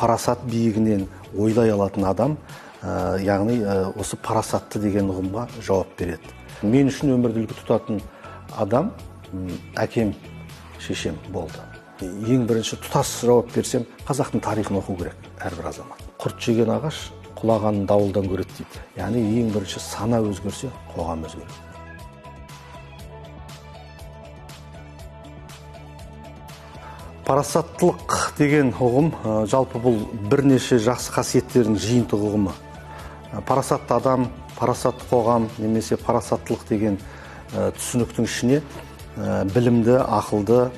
парасат биігінен ойлай алатын адам, яғни осы парасатты деген ұғымға жауап береді. Мен үшін өмірді үлгі тұтатын адам әкем, шешем болды. Ең бірінші тұтас жауап берсем, қазақтың тарихын оқу керек әрбір азамат. Құрт жеген ағаш құлағанын дауылдан көреді дейді. Яғни ең бірінші сана өзгерсе, қоғам өзгереді. Парасаттылық деген ұғым, жалпы бұл бірнеше жақсы қасиеттердің жиынтық ұғымы. Парасатты адам, парасатты қоғам немесе парасаттылық деген түсініктің ішіне білімді, ақылды,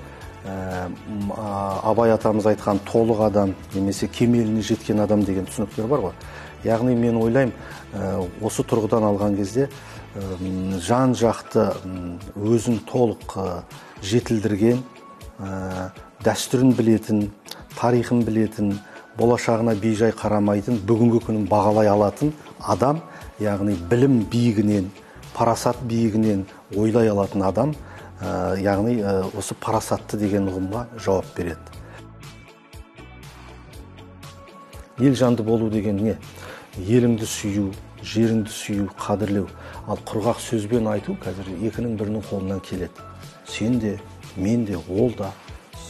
Абай атамыз айтқан толық адам немесе кемеліне жеткен адам деген түсініктер бар ғой. Яғни мен ойлаймын, осы тұрғыдан алған кезде жан жақты өзін толық жетілдірген, дәстүрін білетін, тарихын білетін, болашағына бейжай қарамайтын, бүгінгі күнін бағалай алатын адам, яғни білім биігінен, парасат биігінен ойлай алатын адам, яғни осы парасатты деген ұғымға жауап береді. Ел жанды болу деген не? Еліңді сүю, жеріңді сүю, қадірлеу. Ал құрғақ сөзбен айту қазір екінің бірінің қолынан келеді. Сен де, мен де, ол да,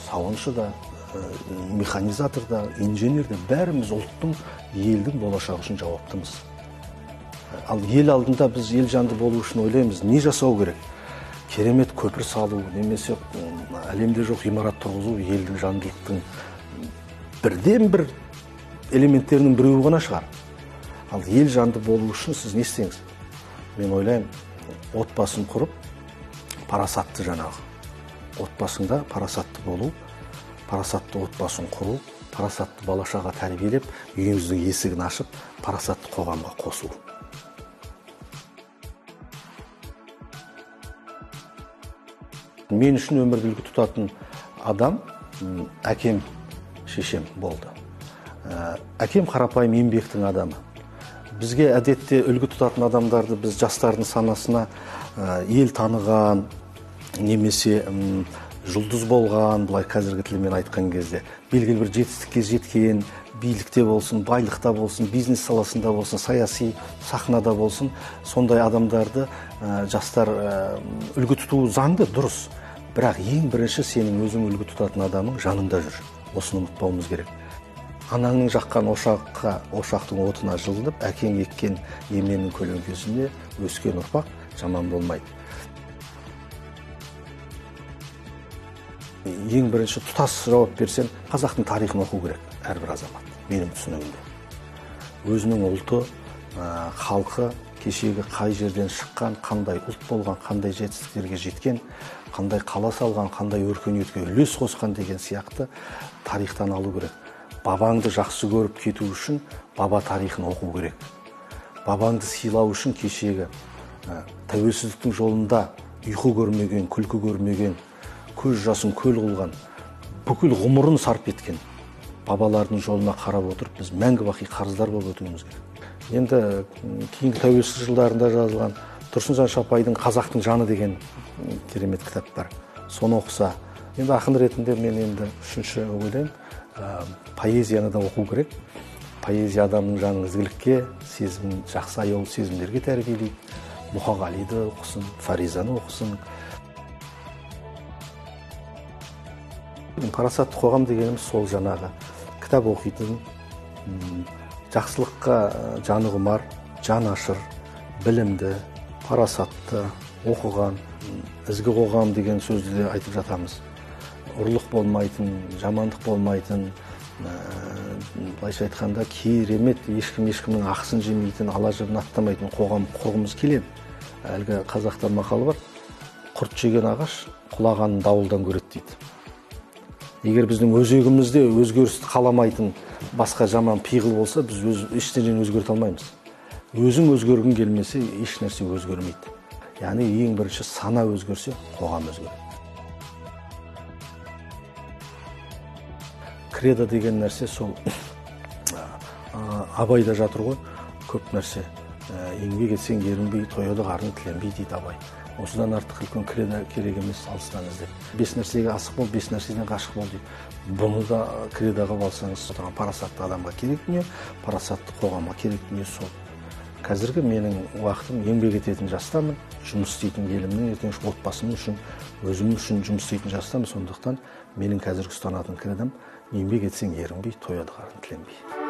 сауыншы да, механизатор да, инженер де, бәріміз ұлттың, елдің болашағы үшін жауаптымыз. Ал ел алдында біз ел жанды болу үшін ойлаймыз, не жасау керек? Керемет көпір салу, немесе әлемде жоқ ғимарат тұрғызу елдің жандылықтың бірден бір элементтерінің біреуі ғана шығар. Ал ел жанды болу үшін сіз не істеңіз? Мен ойлаймын, отбасын құрып, парасатты жаңағы. Отбасында парасатты болу, парасатты отбасын құру, парасатты бала-шаға тәрбиелеп, үйіңіздің есігін ашып, парасатты қоғамға қосу. Мен үшін өмірді үлгі тұтатын адам әкем, шешем болды. Әкем қарапайым еңбектің адамы. Бізге әдетте үлгі тұтатын адамдарды біз жастардың санасына ел таныған, немесе жұлдыз болған, былай қазіргі тілмен айтқан кезде, белгілі бір жетістікке жеткен, билікте болсын, байлықта болсын, бизнес саласында болсын, саяси сахнада болсын, сондай адамдарды жастар үлгі тұтуы заңды, дұрыс. Бірақ ең бірінші сенің өзің үлгі тұтатын адамың жаныңда жүр. Осыны ұмытпауымыз керек. Анаңның жаққан ошаққа, ошақтың отына жылынып, әкең еккен еменнің көлеңкесінде өскен ұрпақ жаман болмайды. Ең бірінші тұтас жауап берсем, қазақтың тарихын оқу керек әрбір азамат, менің түсінігімде. Өзінің ұлты, халқы кешегі қай жерден шыққан, қандай ұлт болған, қандай жетістіктерге жеткен, қандай қала салған, қандай өркениетке үлес қосқан деген сияқты тарихтан алу керек. Бабаңды жақсы көріп кету үшін баба тарихын оқу керек. Бабаңды сыйлау үшін кешегі тәуелсіздіктің жолында ұйқы көрмеген, күлкі көрмеген, көз жасын көл қылған, бүкіл ғұмырын сарп еткен бабалардың жолына қарап отырып, біз мәңгі бақи қарыздар болып өтуіміз керек. Енді кейінгі тәуелсіз жылдарында жазылған Тұрсынжан Шапайдың «Қазақтың жаны» деген керемет кітап бар. Соны оқыса, енді ақын ретінде мен енді үшінші ойлаймын, поэзияны да оқу керек. Поэзия адамның жанын ізгілікке, сезімін, жақсы аяулы сезімдерге тәрбиелейді. Мұқағалиды оқысын, Фаризаны оқысын. Парасатты қоғам дегеніміз сол жаңағы кітап оқитын, жақсылыққа жаны құмар, жан ашыр, білімді, парасатты, оқыған, ізгі қоғам деген сөзді де айтып жатамыз. Ұрлық болмайтын, жамандық болмайтын, былайша айтқанда керемет, ешкім ешкімнің ақысын жемейтін, ала жібін аттамайтын қоғам құрғымыз келеді. Әлгі қазақта мақал бар, құрт жеген ағаш құлағанын дауылдан көреді дейді. Егер біздің өзегімізде өзгерісті қаламайтын басқа жаман пиғыл болса, біз ештеңені өзгерте алмаймыз. Өзің өзгергің келмесе, еш нәрсе өзгермейді. Яғни ең бірінші сана өзгерсе, қоғам өзгереді. Кредо деген нәрсе сол Абайда жатыр ғой, көп нәрсе. Еңбек етсең ерінбей, тояды қарның тіленбей дейді Абай. Осыдан артық үлкен кредо керек емес алыстан іздеп. 5 нәрсеге асық бол, 5 нәрседен ғашық бол дейді. Бұны да кредо қылып алсаңыз, отырған парасатты адамға керек дүние, парасатты қоғамға керек дүние сол. Қазіргі менің уақытым еңбек ететін жастамын, жұмыс істейтін елімнің ертең отбасым үшін, өзім үшін жұмыс істейтін жастамын. Сондықтан менің қазіргі ұстанатын кредом: еңбек етсең ерінбей, тояды қарын тіленбей.